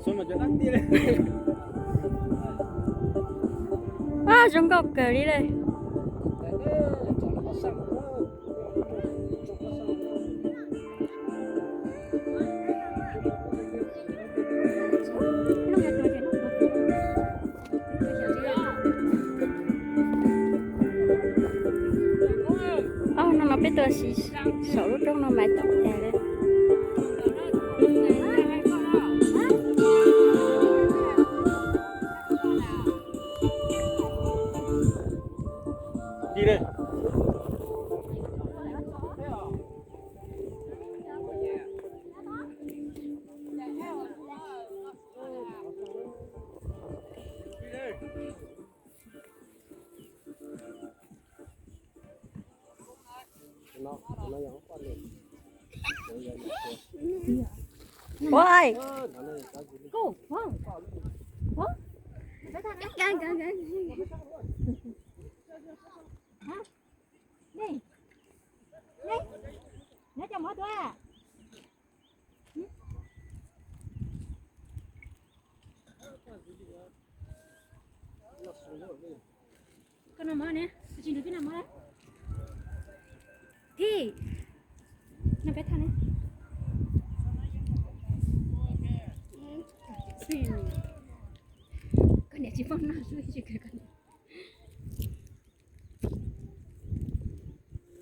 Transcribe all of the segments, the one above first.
Ab, zoo nkauj kawg li lawm. Ob hnub no peb tuaj sim saum lub roob no mas tau tas li. Ua, Koj noj mov ne, tsis nrog peb noj mov lawm. Thij, noj peb thaj ne. Koj niam tsis paub noj xwb tsis kawg koj niam.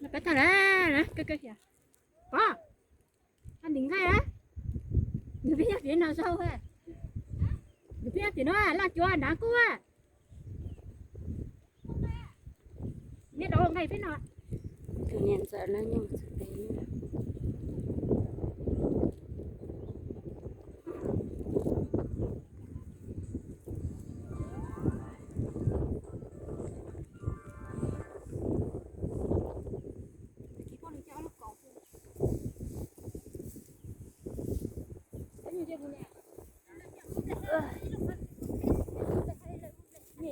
Noj peb thaj lawm, kawg kawg thiab. Pov, ntim nqaij, nws peb nyob tim no sau, nws peb nyob tim no laj cuav nrad kub. Neb rau nqaij peb no. Tus niam ntxawm no nyob txog pem.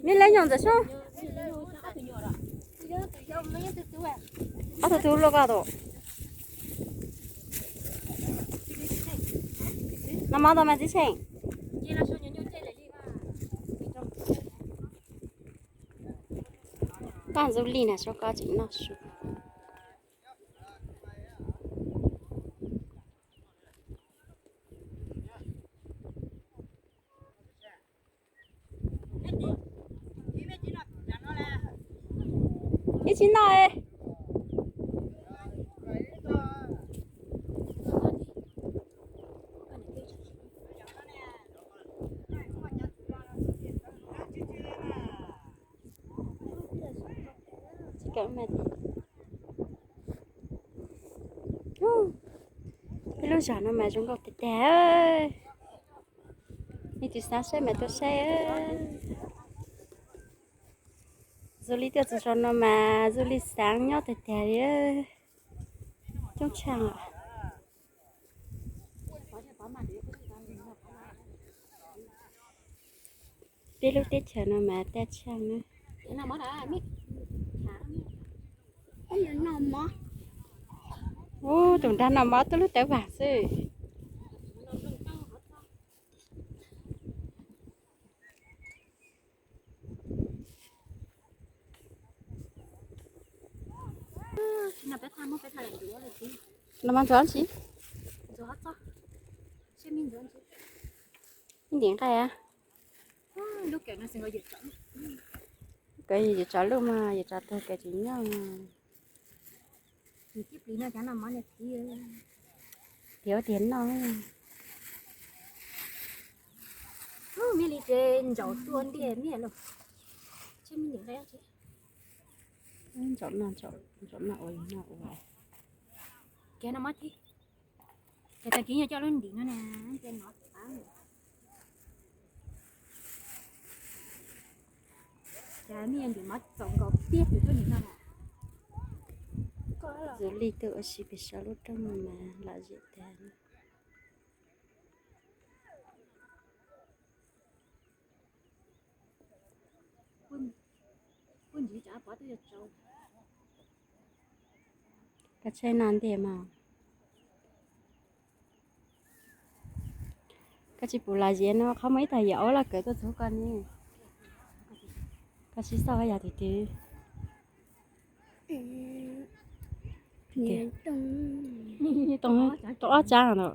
Neb lawv nyuam ntxawm sub. Ob tug tub luaj koj tus. Noj mov tau mas txiv Tsheej. Koj Ntxub Lis na, sub koj tseem noj su. Ib tsis noj. Peb lub zos no mas zoo nkauj tiag tiag. Nej tus xav saib mas tuaj saib. Zoo li tuaj txog zos no mas zoo li xav nyob tiag tiag li. Coob tshaj. Peb lub teb chaws no mas taj tshaj na. Ub, tus nrag noj mov tuaj lub tawv vam xwb. Noj mov ntxuav tsi? Ntim nqaij. Kawg yus tso lub mas yus tso tag kawg tsis nyob. Tiag tiag noj. Miaj li ces ntsaum tua ntiag miaj los. Ntsaum noj, ntsaum noj ua, noj ua. Kiag no mas thib. Ces tag kis yog coj lub ntim no na, ces no. Ces nej yuav ntim mov txaus nkaus peb tus tuaj ntim no na. Tus Lis tuaj ua si pem saum lub roob no mas lom zem tag. Koj tsheb no ntiag mas. Koj tsis pum las zias no, qhov muaj ib tag yam aub loj kawg tuaj txug koj ne. Koj sib xauj yog tim twg. Too ob tsab no.